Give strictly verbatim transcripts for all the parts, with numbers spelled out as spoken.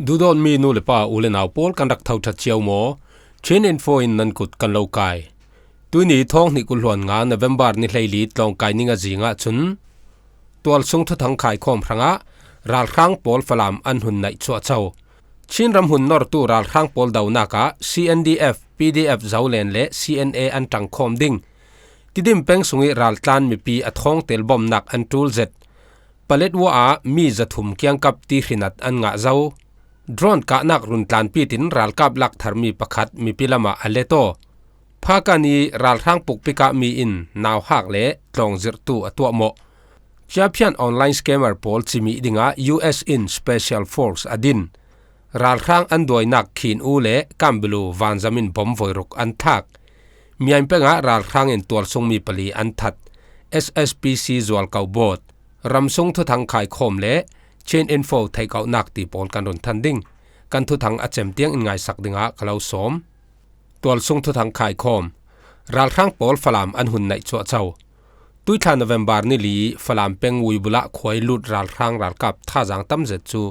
Duhdawtmi nu le pa, u le nau pawl, kan rak tho ṭha cio maw? Chin Info in nan kut kan lo kai. Tuini thawng hnih kul hluan nga November ni hleili tlawngkai ni nga zingah cun tualsung thuthang khaikhawm hrangah ralhrang pawl Falam an hun naih cuahco. Chin ram hun nortu ralhrang pawl donak ah C N D F, P D F Zoland le C N A an ṭangkhawm ding. Tidim peng sung i raltlan mipi a thawngtel bomnak an ṭul zet. Paletwa ah mi zathum kiangkap tihrinat an ngah zo. Drone kahnak run tlanpitin ralkap laktharmi pakhat mipi lamah a let aw. Phakani ralhrang pukpik ah mi in nauhak le tlawngzirhtu a tuahmawh. Ciaphian online scammer pawl cimih dingah U S in Special Force a din. Ralhrang an duainak Khin U le Kambilu vanzam in bom voiruk an thlak. Myaing pengah ralhrang in tualsung mi pali an that. S S P C zualko bawt, ramsung thuthang khaikhawm le Chin Info theihkauhnak ti pawl kan run than ding. Kan thuthang a cem tiang in ngaisak dingah ka lo sawm. Tualsung thuthang khaikhawm. Ralhrang pawl Falam an hun naih cuahco. Tuithla November ni li Falam peng Uibulah khuai lut ralhrang ralkap thazang tam zet cu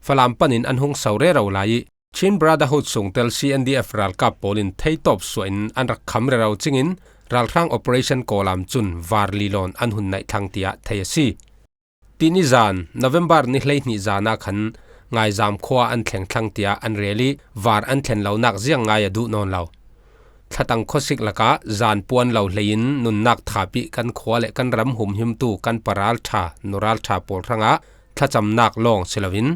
Falam panin an hung so rero lai i, Chin Brotherhood sungtel C N D F ralkap pawl in theitawp suah in an rak kham rero cingin ralhrang operation kawlam cun var li lawn an hun naih thlang tiah thei a si. Tini zan, November ni hleihnih zan ah khan ngaizam khua an thleng thlang tiah an rel i var an thlen lonak ziang ngai a duh nawn lo. Thlatang khuasik lakah zan puan lo hleiin nunnak thapih kan khua le kan ram humhimtu kan paralṭha, nuralṭha pawl hrangah thlacamnak lawng si loin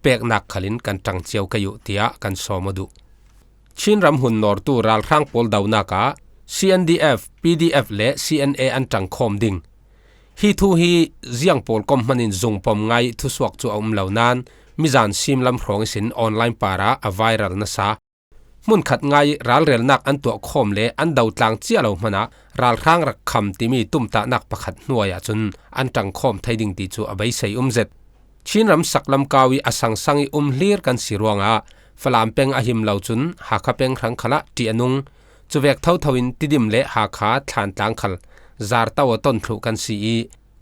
peknak khalin kan ṭang cio kei uh tiah kan sawm aw duh. Chin ram hun nortu ralhrang pawl donak ah C N D F, P D F le C N A an ṭangkhawm ding. Hi thu hi ziang pawl kom hmanin zungpom ngai thusuak cu a um lo nain mizan simlam hrawng ihsin online parah a viral nasa. Hmunkhat ngai ralrelnak an tuahkhawm le an dotlang cia lo hmanah ralhrang rak kham timi tumtahnak pakhat hnuai ahcun an ṭangkhawm thei ding ti cu a beisei um zet. Chin ram saklam kau i a sangsang i um hlir kan si ruangah Falam peng a him lo cun Hakha peng hrang khalah ṭih a nung. Cuvek thotho in Tidim le Hakha Thlantlang khal zarto a ton thluh kan si i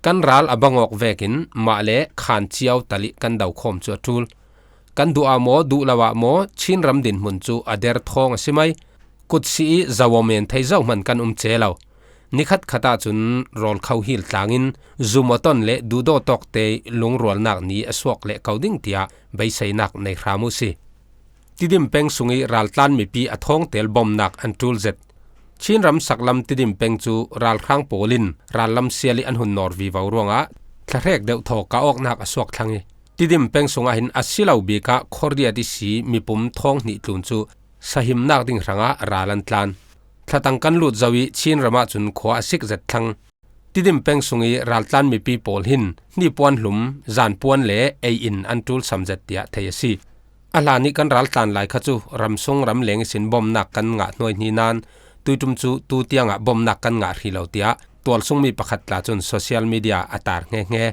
kan ral a bang awk vekin mah le khan cio talih kan dokhawm cu a ṭul. Kan duh ah maw, duh lo ah maw, Chin ram dinhmun cu a der thawng a si mai. Kutsi i zo aw men thei zo hman kan um ce lo. Nikhat khat ahcun rawl kho hil tlangin zum aw ton le duhdaw tawkte lungrualnak ni a suak leh ko ding tiah beiseinak nei hram uh si. Tidim peng sung i raltlan mipi a thawngtel bomnak an ṭul zet. Chin ram saklam Tidim peng cu ralhrang pawl in rallam sial i an hun nawr vivo ruangah thlahrek deuh thaw kah awknak a suak thlang i Tidim peng sungah hin a si lo bikah khuariat ihsi mipum thawng hnih tlun cu sahimnak ding hrangah ral an tlan. Thlatang kan lut zo i Chin ram ahcun khua a sik zet thlang. Tidim peng sung i raltlan mipi pawl hin hnipuan hlum, zanpuan le ei in an ṭul sam zet tiah thei a si. A hlan ih kan raltlan lai kha cu ramsung ramleng ihsin bomnak kan ngah hnuai hni nain tuiṭum cu tu tiangah bomnak kan ngah hrih lo tiah tualsungmi pakhat tla cun social media a tar hngehnge.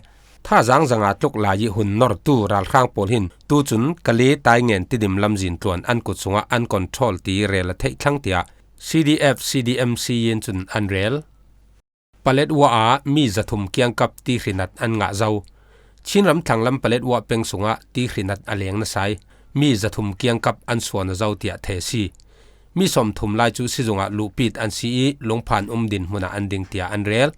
Thazang zanga tluk lai ih hun nortu ralhrang pawl hin tucun Kale, Taingen, Tidim lamzin tluan an kut sungah an control ti rel a theih thlang tiah C D F C D M C in cun an rel. Paletwa ah mi zathum kiangkap tihrinat an ngah zo. Chin ram thlanglam Paletwa peng sungah tihrinat a leng nasa i mi zathum kiangkap an suan aw zo tiah thei a si. Mi sawmthum lai cu sizungah luhpit an si i lungphan um dinhmun ah an ding tiah an rel.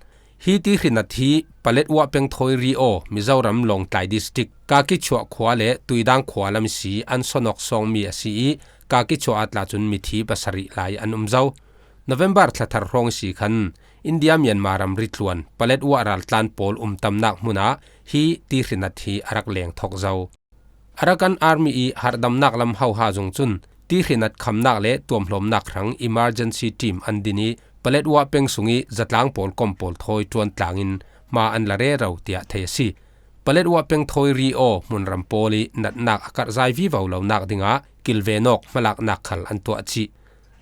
Hi tihrinat hi Paletwa peng thawi ri aw Mizoram Lawngtlai District Kakichuah khua le Tuidang khua lam ihsi an sawnawk sawngmi a si i Kakichuah ah tla cun mithi pasarih lai an um zo. November thla thar hrawng ihsi khan India Myanmar ram ritluan Paletwa raltlan pawl umtamnak hmunah hi tihrinat hi a rak leng thawk zo. Arakan Army i harhdamnak lam hoha zung cun tihrinat khamnak le tuamhlawmnak hrang emergency team an din i Paletwa peng sung i zatlang pawl kom pawl thawi ṭuan tlangin hma an la rero tiah thei a si. Paletwa peng thawi ri aw hmunram pawl i natnak a karhzai vivo lonak dingah kilvenawk hmalaknak khal an tuah cih.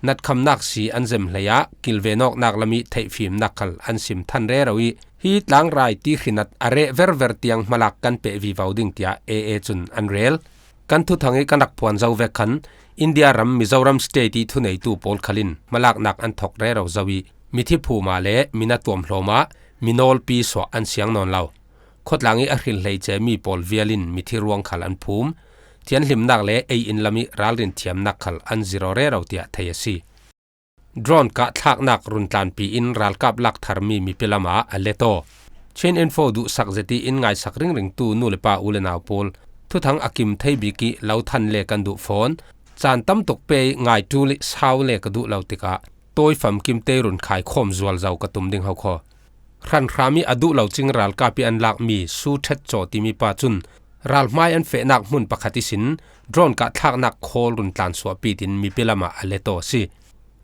Natkhamnak si an zem hlei ah kilvenawknak lam i theihfimnak khal an sim than rero i hi tlangrai tihrinat a reh verver tiang hmalak kan peh vivo ding tiah A A cun an rel. Kan thuthang i kan rak phuan zo vek khan India ram Mizoram state i thuneitu pawl khalin hmalaknak an thawk rero zo i mithi phuma le mina tuamhlawm ah minawlpi suah an siang nawn lo. Khawtlang i a hril hleice mi pawl vialin mithi ruang khal an phum. thianhlimnak le ei-in lam ih ralrin thiamnak khal an zir aw rero tiah thei a si. Drone kahthlaknak run tlanpi in ralkap lak tharmi mipi lamah a let aw. Chin Info duhsak zet ih in ngaisak ringringtu nu le pa u le nau pawl, thuthang a kim thei bik ih lo than le kan duh fawn, caan tam tuk pe ih ngai ṭul ih sau le ka duh lo tikah tawi famkim te run khaikhawm zualzo ka tum ding ho khaw. Hranhram ih a duh lo cing ralkap ih an lakmi Su Ṭhet Caw timi pa cun ralhmai an fehnak hmun pakhat ihsin drone kahthlaknak khawl run tlansuahpit in mipi lamah a let aw a si.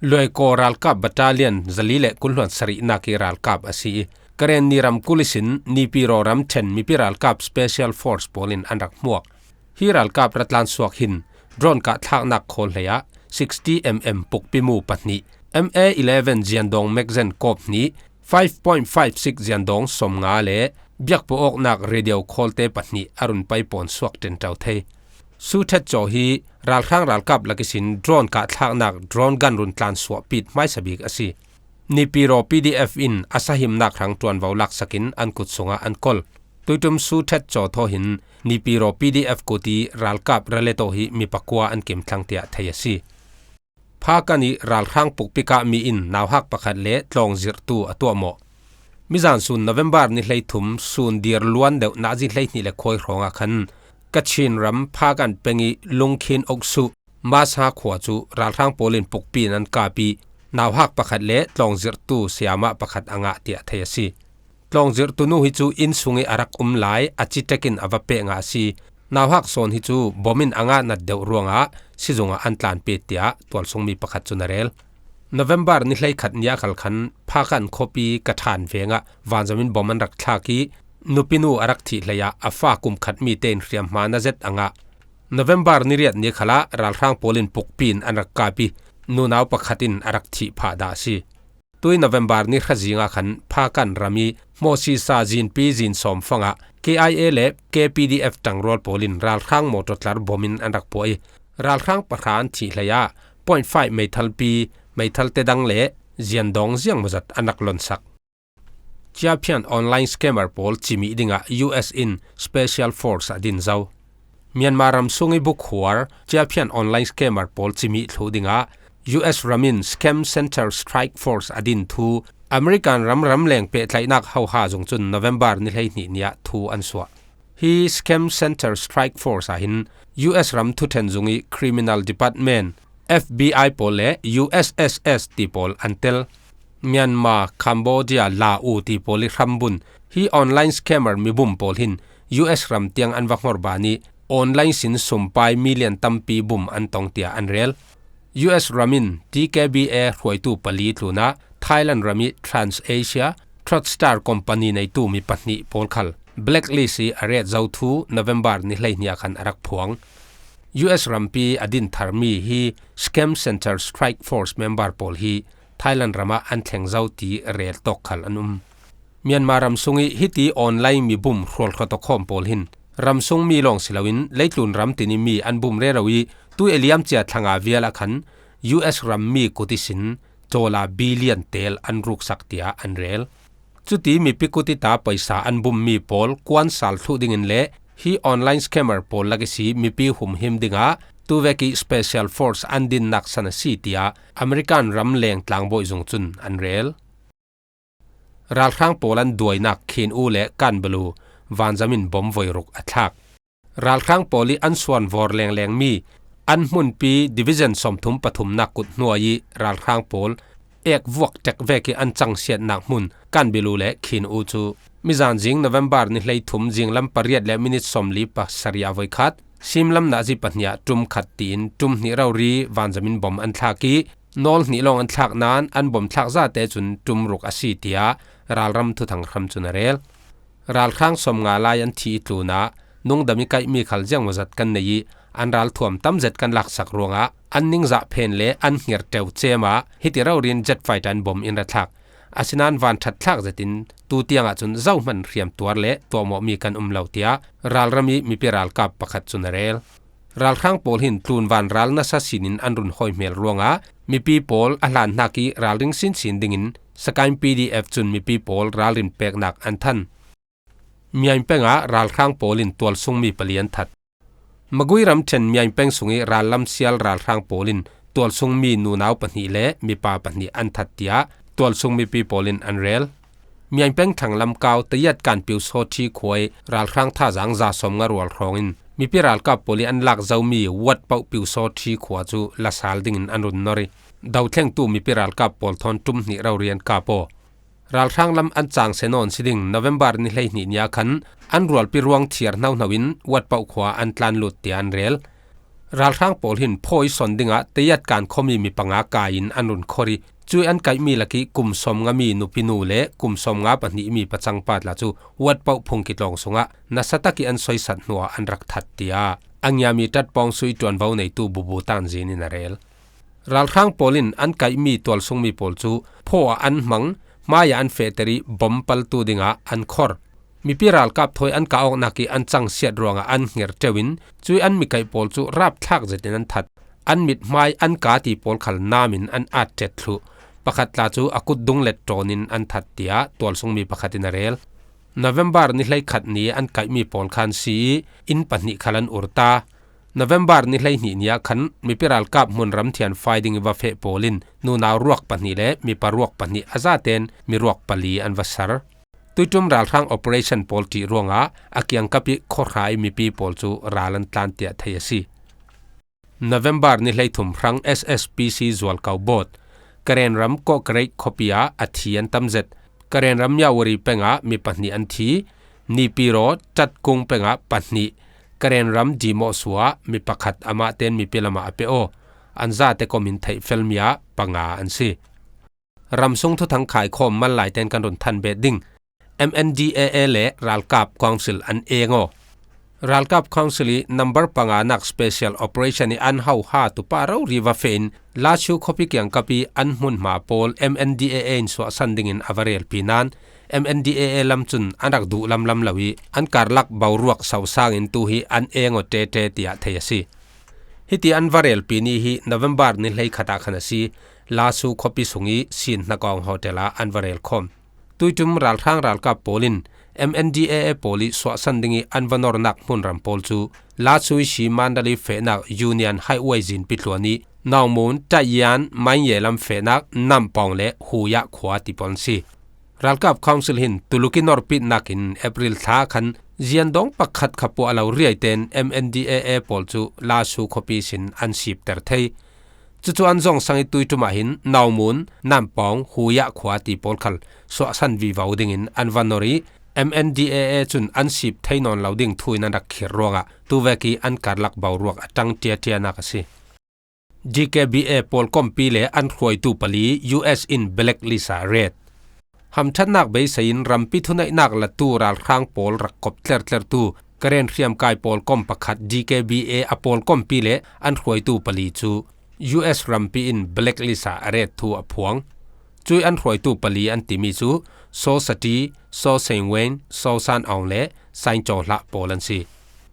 Luaikaw ralkap battalion zali le kul hluan sarihnak ih ralkap a si ih, Karenni ramkulh ihsin Nipiro ramṭhen mipi ralkap Special Force pawl in an rak hmuak. Hi ralkap ratlansuak hin drone kahthlaknak khawl hleiah sixty M M pukpi mu pahnih, M A eleven ziandawng magazine kawp hnih, five point five six ziandawng sawmnga le biakpuawawknak radio khawlte pahnih a run paipawn suak ṭenṭo thei. Su Ṭhet Caw hi ralhrang ralkap lak ihsin drone kahthlaknak drone gun run tlansuahpit hmaisa bik a si. Nipiro P D F in a sahimnak hrang ṭuanvo laksakin an kut sungah an kol. Tuiṭum Su Ṭhet Caw thaw hin Nipiro P D F kut ih ralkap ra let aw hi mi pakua an kim thlang tiah thei a si. Phakan ih ralhrang pukpi kahmi in nauhak pakhat le tlawngzirhtu a tuahmawh. Mizan sun November ni hleithum sun dir luan deuh nazi hleihnih le khawi hrawngah khan Kachin ram Phakan peng ih Lungkhin Uksu Masa khua cu ralhrang pawl in pukpi in an kap ih nauhak pakhat le tlawngzirhtu sayama pakhat a ngah tiah thei a si. Tlawngzirhtu nu hi cu inn sungih a rak um lai a ciṭek in a va peh ngah a si. Nauhak sawn hi cu bom in a ngah nat deuh ruangah sizungah an tlanpit tiah tualsungmi pakhat cun a rel. November ni hleikhat ni ah khal khan Phakan khuapi Kaṭhan vengah vanzam in bom an rak thlak ih nupinu a rak thih hleiah a fa kum khatmi tein hriamhma na zet a ngah. November ni riat ni khalah ralhrang pawl in pukpi in an rak kap ih nunau pakhat in a rak thih phah dah a si. Tui November ni hra zingah khan Phakan ram ih Mawsisa zinpi zin sawm fangah K I A le K P D F ṭangrual pawl in ralhrang mawṭawtlar bom in an rak puah ih ralhrang pahra an thih hleiah point five meithalpi meithal tedang le ziandawng ziangmawzat an rak lonsak. Ciaphian online scammer pawl cimih dingah U S in Special Force a din zo. Myanmar ram sungih bukhuar ciaphian online scammer pawl cimih thluh dingah U S ram in Scam Center Strike Force a din thu American ram ramleng pehtlaihnak hoha zung cun November ni hleihnih ni ah thu an suah. Hi Scam Center Strike Force ah hin U S ram thuṭhen zung ih Criminal Department, F B I pawl le U S S S ti pawl an tel. Myanmar, Cambodia, Laos ti pawl ih hrambun hi online scammer mibum pawl hin U S ram tiang an va hmorban ih online sin sumpai million tampi bum an tong tiah an rel. U S ram in T K B A hruaitu pali tlunah Thailand ram ih Trans Asia Trust Star Company neitu mi pahnih pawl khal blacklist ih a ret zo thu November ni hleihnih ah khan a rak phuang. U S rampi a din tharmi hi Scam Center Strike Force member pawl hi Thailand ramah an thleng zo ti rel tawk khal an um. Myanmar ram sungih hiti online mibum hrualhrawtawkhawm pawl hin ramsung mi lawng si loin leitlun ram tini mi an bum rero ih tui a liamcia thlanga vial ah khan U S ram mi kut ihsin dollar billion tel an ruksak tiah an rel. Cuti mipi kut ita paisa an bummi pawl kuansal thluh dingin le hi online scammer pawl lak ihsi mipi humhim dingah tuvek ih Special Force an dinnak san a si tiah American ram leng tlangbawi zung cun an rel. Ralhrang pawl an duainak Khin U le Kanbalu vanzam in bom voiruk a thlak. Ralhrang pawl ih an suan vawr lenglengmi an hmunpi Division sawmthum pathumnak kut hnuai ih ralhrang pawl ek vuak tek vek ih an cangsiatnak hmun Kanbilu le Khin U cu mizan zing November ni hleithum zinglam pariat le minit sawmli pasarih ah voikhat simlam nazi pahnih ah ṭum khat tiin ṭum hnih rori vanzam in bom an thlak ih nawl hnih lawng an thlak nain an bom thlak zate cun ṭum ruk a si tiah ralram thuthang hram cun a rel. Ralhrang sawmnga lai an thi ih tlunah nungdam ih kaihmi khal ziangmawzat kan nei ih an ralthuam tam zet kan laksak ruangah an ningzah phen le an hngirṭeu cem ah hiti rori in jet fighter in bom in ra thlak. Asinain vanṭhat thlak zetin tu tiangah cun zohman hriamtuar le tuahmawhmi kan um lo tiah ralram ih mipi ralkap pakhat cun a rel. Ralhrang pawl hin tlunvan ral nasa sinin an run hawihmel ruangah mipi pawl a hlan hnak ih ralring sinsin dingin Sakain P D F cun mipi pawl ralrin peknak an than. Myaing pengah ralhrang pawl in tualsungmi pali an that. Magui ramṭhen Myaing peng sungih rallam sial ralhrang pawl in tualsung mi nunau pahnih le mipa pahnih an that tiah tualsung mipi pawl in an rel. Myaing peng thlang lamkau Tayat kan Piusawthi khua ih ralhrang thazang za sawmnga rual hrawngin mipi ralkap pawl ih an lak zomi Watpoh Piusawthi khua cu lasal dingin an run nor ih, dothlengtu mipi ralkap pawl thawn ṭum hnih rori an kap aw. Ralhrang lam an cangse nawn si ding November ni hleihnih ni ah khan an rualpi ruang thiar hnohno in Watpoh khua an tlan lut tiah an rel. Ralhrang pawl hin phawi sawn dingah Tayat kan khuami mi panga kai in an run khor ih, cuih an kaihmi lakih kum sawmnga mi nupinu le kum sawmnga pahnih mi pacang pa tla cu Watpoh phungki tlawng sungah nasa takih an soisat hnuah an rak that, tiah a ngiami ṭatpawng sui ṭuanvo neitu Bubu Tan Zin in a rel. Ralhrang pawl in an kaihmi tualsungmi pawl cu phaw ah an hmang, hmai ah an fehter ih bom paltu dingah an khor. Mipi ralkap thawi an kah awknak ih an cangsiat ruangah an hnger ṭeu in cuih an mikaih pawl cu rapthlak zetin an that. An mithmai an ka ti pawl khal nam in an at ṭet thluh. Pakhat tla cu a kut dung let ṭawn in an that, tiah tualsungmi pakhat in a rel. November ni hleikhat ni an kaihmi pawl khan si ih inn pahnih khal an ur ta. November ni hleihnih ni ah khan mipi ralkap hmunram thianfai ding ih va feh pawl in nunau ruak pahnih le mipa ruak pahnih, a zaten mi ruak pali an va ser. Tuiṭum ralhrang operation pawl ṭih ruangah a kiangkap ih khuahra ih mipi pawl cu ral an tlan tiah thei a si. November ni hleithum hrang S S P C zualko bawt Karen ram Kawhkerek khuapi ah a thi an tam zet. Karen ram Myawaddy peng ah mi pahnih an thi. Naypyidaw Tatkung peng ah pahnih, Karen ram Dimoh sua mi pakhat, amah ten mipi lamah a pe aw. An zate kom in theihfelmi ah panga an si. Ramsung thuthang khaikhawm mal lai ten kan run than bet ding. M N D A A le ralkap council an eng aw. Ralkap council ih number panganak special operation ih an hoha tupa rori va feh in Lachu khuapi kiangkap ih an hmunhma pawl M N D A A in suahsan dingin a va relpi nain M N D A A lam cun an rak duh lamlam lo ih an karlak boruak sosang in tu hi an eng aw ṭeṭe tiah thei a si. Hiti an va relpi ni hi November ni hleikhat ah khan a si. Lachu khuapi sung ih Sin Hnakawng hotel ah an va rel khawm. Tuiṭum ralhrang ralkap pawl in M N D A A pawl ih suahsan ding ih an va nornak hmunram pawl cu Lachu ihsi Mandalay fehnak Union Highway zinpi tluan ih Nawngmun, Tayian, Manye lam fehnak Nampawng le Huyah khua ti pawl an si. Ralkap council hin Tuluk ih norpitnak in April thla khan ziandawng pakhat kha puah lo riai tein M N D A A pawl cu Lachu khuapi sin an sipter thei. Cucu an zong sang ih tuiṭum ah hin Nawngmun, Nampawng, Huyah khua ti pawl khal suahsan vivo dingin an va nor ih M N D A A cun an sip thei nawn lo ding thu in an rak khirh ruangah tuvek ih an karlak boruak a ṭang ṭiaṭianak a si. D K B A pawl kompi le an hruaitu pali U S in blacklist ah ret. Hamṭhatnak beisei in rampi thuneihnak latu ralhrang pawl rak kop tlertlertu Karen hriamkai pawl kom pakhat D K B A a pawl kompi le an hruaitu pali cu U S rampi in blacklist ah a ret thu a phuang. Cuih an hruaitu pali an timi cu Saw Sati, Saw Seng Wen, Saw San Aung le Sain Caw Hlah pawl an si.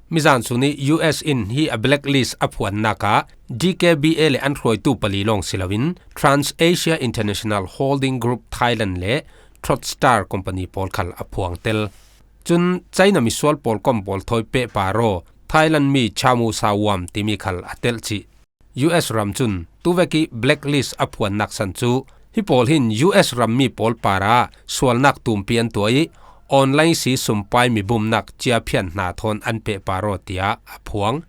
Mizan sun ih U S in hi a blacklist a phuannak ah D K B A le an hruaitu pali lawng si loin Trans Asia International Holding Group Thailand le Trotstar Company pawl khal a phuang tel. Cun China misual pawl kom pawl thawi pehpar aw, Thailand mi Chamu Sawam timi khal a telh cih. U S ram cun tuvek ih blacklist a phuannak san cu hi pawl hin U S rammi pawl parah sualnak tumpi an tuah ih online si sumpai mibumnak ciaphian hna thawn an pehpar aw tiah a phuang.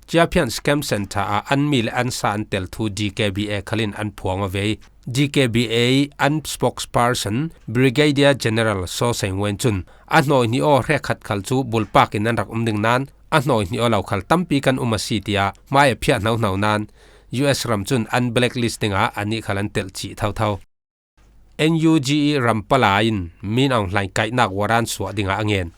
Ciaphian scam center ah an mi le an sa an tel thu D K B A khal in an phuang aw ve. D K B A an spokesperson Brigadier General Saw Seng Wen cun a hnawi hnih aw hrekkhat khal cu bulpak in an rak um ding nain a hnawi hnih aw lo khal tampi kan um a si tiah hmai a phiah hnohno nain U S ram cun an blacklist dingah anih khal an telh cih thotho. N U G ih ram palai in Min Aung Hlaing kaihnak warrant suah dingah a ngen.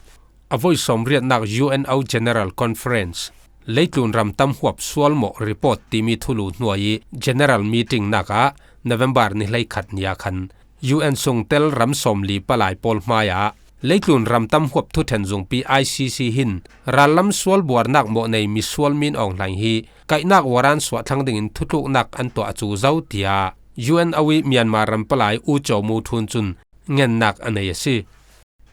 A voi sawmriatnak U N O General Conference leitlun ram tam huap sualmawh report timi thulu hnuai ih general meeting nak ah November ni hleikhat ni ah khan U N sungtel ram sawmli palai pawl hmaiah leitlun ram tam huap thuṭhen zungpi I C C hin rallam sual buarnak mawh nei misual Min Aung Hlaing hi kaihnak warrant suah thlang dingin thutluknak an tuah a cu zo, tiah U N O ih Myanmar ram palai U Kyaw Moe Tun cun ngennak a nei a si.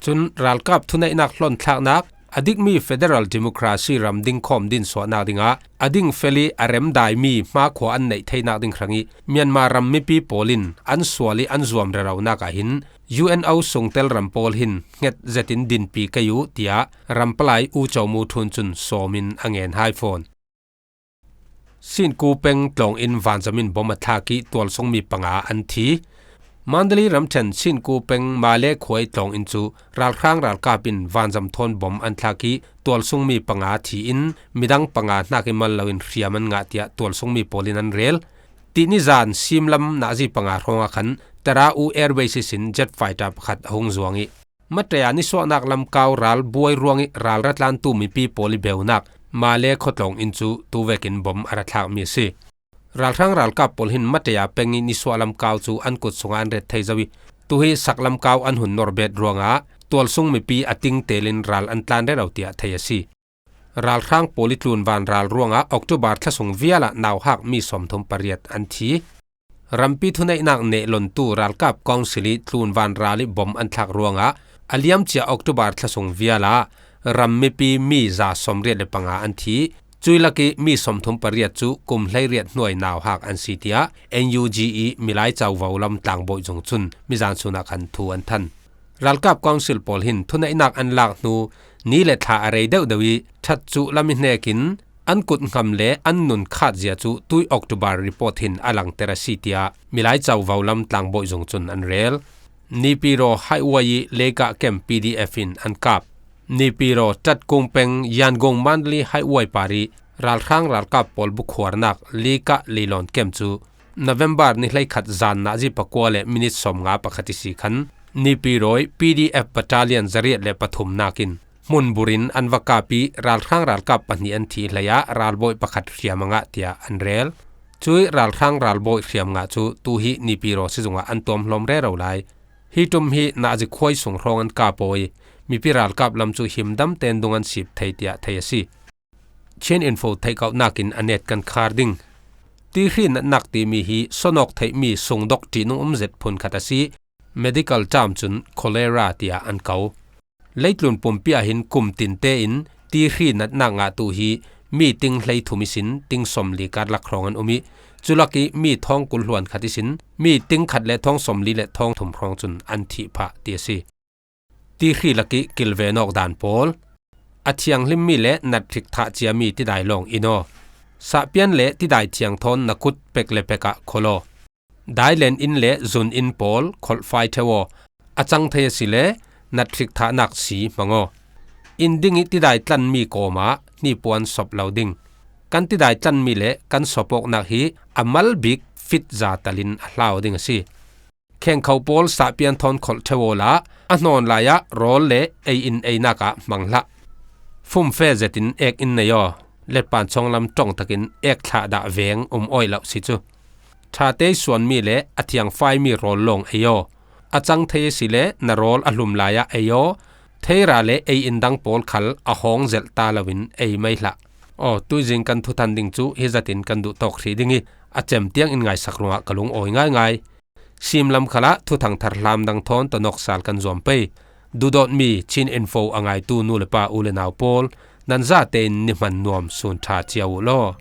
Cun ralkap thuneihnak hlawnthlaknak A dikmi federal democracy ram dingkhawm dinsuahnak dingah a ding fel ih a remdaimi hmakhua an neih theinak ding hrangih Myanmar ram mipi pawl in an sual ih an zuam reraunak ah hin U N O sungtel ram pawl hin hnget zetin dinpi kei uh, tiah rampalai U Kyaw Moe Tun cun sawm in a ngen hai fawn. Sinku peng tlawng in vanzam in bom a thlak ih tualsungmi panga an thi. Mandalay ramṭhen Sinku peng Male khuai tlawng in cu ralhrang ralkap in vanzam thawn bom an thlak ih tualsungmi panga thi in midang panga hnak ih mal loin hriam an ngah, tiah tualsungmi pawl in an rel. Tih nizan simlam nazi panga hrawngah khan Terau Airways ihsin jet fighter pakhat a hung zuang ih Mataya nisuahnak lamkau ral buai ruangih ral ra tlantu mipi pawl ih beunak Male khuatlawng in cu tuvekin bom a ra thlakmi a si. Ralhrang ralkap pawl hin Mataya peng ih nisuah lamkau cu an kut sungah an ret thei zo ih tuhi sak lamkau an hun norbet ruangah tualsung mipi a ting telin ral an tlan rero, tiah thei a si. Ralhrang pawl ih tlunvan ral ruangah October thlasung vialah nauhak mi sawmthum pariat an thi. Rampi thuneihnak nehlontu ralkap council ih tlunvan ral ih bom an thlak ruangah a liamcia October thlasung vialah ram mipi mi za sawmriat le panga an thi. Cuih lakih mi sawmthum pariat cu kum hleiriat hnuai nauhak an si, tiah N U G ih Milai Covo Lam tlangbawi zung cun mizan sunah khan thu an than. Ralkap council pawl hin thuneihnak an lak hnu ni le thla a rei deuhdeuh ih ṭhat cuh lam ih hnekin an kut hnam le an nun khat zia cu tui October report hin a langter a si, tiah Milai Covo Lam tlangbawi zung cun an rel. Nipiro Highway ih Leikah kem P D F in an kap. Nipiro Tatkung peng Yangon Mandalay Highway par ih ralhrang ralkap pawl bukhuarnak Leikah leilawn kem cu November ni hleikhat zan nazi pakua le minit sawmnga pakhat ihsi khan Nipiro ih P D F battalion zariat le pathumnak in hmun burin an va kap ih ralhrang ralkap pahnih an thi hlei ah ralbawi pakhat hriam a ngah, tiah an rel. Cuih ralhrang ralbawi hriam ngah cu tuhi Nipiro sizungah an tuamhlawm rero lai. Hi ṭum hi nazi khuai sung hrawng an kap aw ih mipi ralkap lam cu himdam ten dung an sip thei, tiah thei a si. Chin Info theihkauhnak in a net kan khar ding. Tihri natnak timi hi sonawk theihmi sungdok ṭihnung um zet phunkhat a si. Medical term cun cholera tiah an ko. Leitlun pumpi ah hin kum tinte in tihri natnak ngahtu hi mi ting hleithum ihsin ting sawmli karlak hrawng an um ih, culak ih mi thawng kul hluan khat ihsin mi ting khat le thawng sawmli le thawng thum hrawng cun an thih phah, ti a si. Tihri lakih kilvenawk dan pawl. A thianghlimmi le nathrik thah ciami tidai lawng in aw. Sahpian le tidai thiang thawn na kut pek le pek ah kholh aw. Dailen in le zun in pawl kholhfai ṭheu aw. A cang thei a si le nathrik thahnak si hmang aw. In ding ih tidai tlanmi kawmah hnipuan sop lo ding. Kan tidai tlanmi le kan sop awknak hi a mal bik fit za talin a hlau ding a si. Khengkho pawl sahpian thawn kholh ṭheu awla a hnawn lai ah rawl le ei in einak ah hmang hlah. Fumfe zetin ek in nei aw. Letpan chawnglam ṭong takin ek thlah dah veng um awih lo si cu. Ṭha tei suanmi le a thiangfaimi rawl lawng ei aw. A cang thei a si le na rawl a hlum lai ah ei aw. Theira le ei in dang pawl khal a hawng zelh ta loin ei mai hlah. Aw, tuizing kan thuthan ding cu hi zatin kan duh tawk hrih ding ih a cem tiang in ngaisak ruangah ka lungawi ngaingai. Simlam khalah thuthang thar hlam dang thawn tonawk sal kan zuam pei. Duhdawtmi Chin Info a ngaitu nu le pa, u le nau pawl, nan zatein ni hman nuam sun ṭha cia uh law.